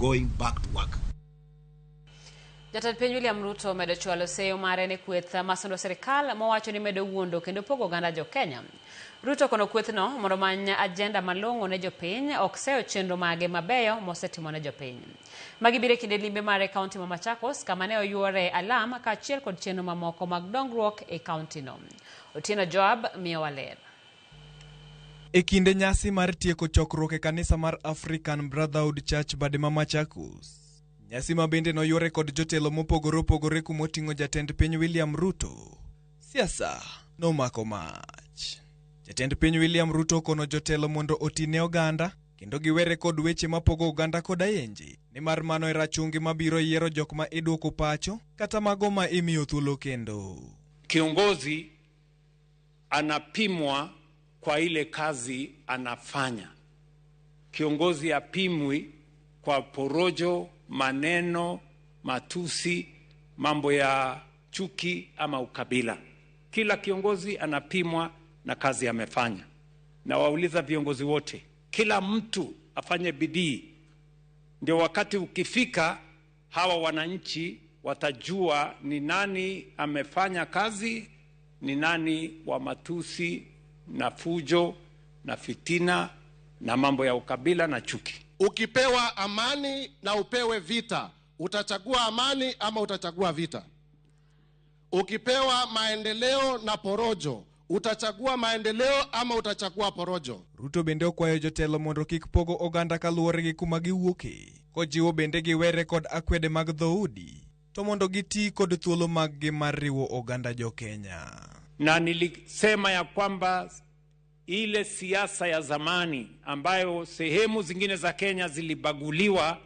Going back to work. Jatend piny William Ruto omedo chwalo seyo mare ne kweth masundo sirikal mowacho ni medo wuondo kendo pogo oganda jo Kenya. Ruto okono kwethno mondo omany ajenda malong'o ne jopiny ok seyo chenro mage mabeyo mosetimo ne jopiny. Magi biro e kinde limbe mare e kaunti ma Machakos kama ne oyuore alam kaachiel kod chenro mamoko mag dongruok e kauntino. Otieno Joab miyowa ler. E kinde nyasi mar tieko chokruok e kanisa mar African Brotherhood Church bade ma Machakos. Nyasi ma bende noyuore kod jotelo mopogore opogore kumoting'o jatend piny William Ruto. Siasa nomako mach. Jatend piny William Ruto okono jotelo mondo oti ne oganda kendo giwere kod weche mapogo oganda kod ayenje nimar mano e rachungi mabiro yiero jok ma iduoko pacho kata mago ma imiyo thuolo kendo. Kiongozi anapimwa kwa ile kazi anafanya. Kiongozi apimwi kwa porojo, maneno, matusi, mambo ya chuki ama ukabila. Kila kiongozi anapimwa na kazi amefanya. Na wauliza viongozi wote, kila mtu afanye bidii, ndio wakati ukifika, hawa wananchi watajua ni nani amefanya kazi, ni nani wa matusi na fujo na fitina na mambo ya ukabila na chuki. Ukipewa amani na upewe vita, utachagua amani ama utachagua vita? Ukipewa maendeleo na porojo, utachagua maendeleo ama utachagua porojo? Ruto bende okwayo jotelo mondo kik pogo oganda kaluwore gi kuma giwuoke, kojiwo bende giwere kod akwede mag dhoudi, to mondo giti kod thuolo maggi mar riwo oganda jo-Kenya. Na nilisema ya kwamba ile siasa ya zamani ambayo sehemu zingine za Kenya zilibaguliwa,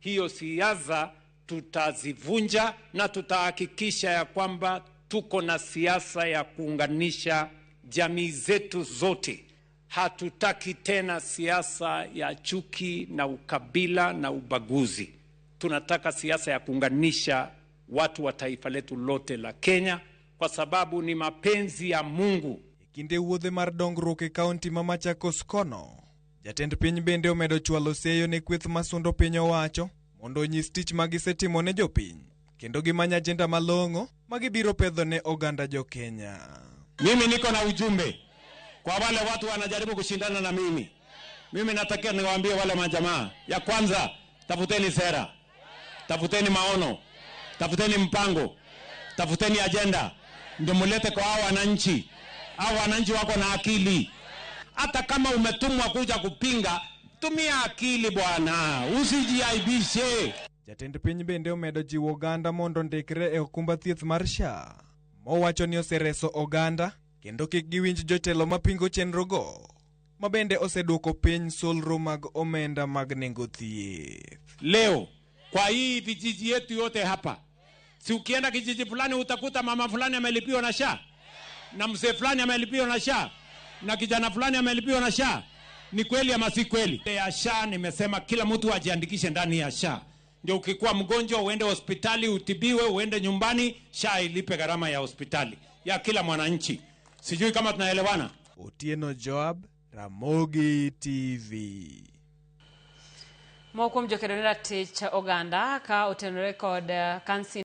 hiyo siasa tutazivunja na tutahakikisha ya kwamba tuko na siasa ya kuunganisha jamii zetu zote. Hatutaki tena siasa ya chuki na ukabila na ubaguzi. Tunataka siasa ya kuunganisha watu wa taifa letu lote la Kenya, kwa sababu ni mapenzi ya Mungu. E kinde wuodhe mar dongruok e kaunti ma Machakos kono, jatend piny bende omedo chwalo seyo ne kweth masundo piny owacho mondo onyis tich ma gisetimo ne jopiny kendo gimany ajenda malong'o ma gibiro pedho ne oganda jo-Kenya. Mimi niko na ujumbe kwa wale watu wanajaribu kushindana na mimi. Mimi nataka niwaambie wale majamaa, ya kwanza, tafuteni sera, tafuteni maono, tafuteni mpango, tafuteni ajenda, ndio mulete kwa hao wananchi. Hao wananchi wako na akili. Hata kama umetumwa kuja kupinga, tumia akili bwana, usijiaibishe. Jatend piny bende omedo jiwo oganda mondo ndikre e okumba thieth mar SHA, mowacho ni osereso oganda kendo kik giwinj jotelo mapingo chenrogo, ma bende oseduoko piny solro mag omenda mag nengo thieth. Leo kwa hii vijiji yetu yote hapa, si ukienda kijiji fulani utakuta mama fulani amelipiwa na SHA na mzee fulani amelipiwa na SHA na kijana fulani amelipiwa na SHA. Ni kweli ama si kweli? Ya SHA nimesema kila mtu ajiandikishe ndani ya SHA, ndio ukikuwa mgonjwa uende hospitali utibiwe, uende nyumbani, SHA ilipe gharama ya hospitali ya kila mwananchi. Sijui kama tunaelewana. Otieno Joab, Ramogi TV. Moko kuom jokedo ne ratich oganda ka otenore kod kansi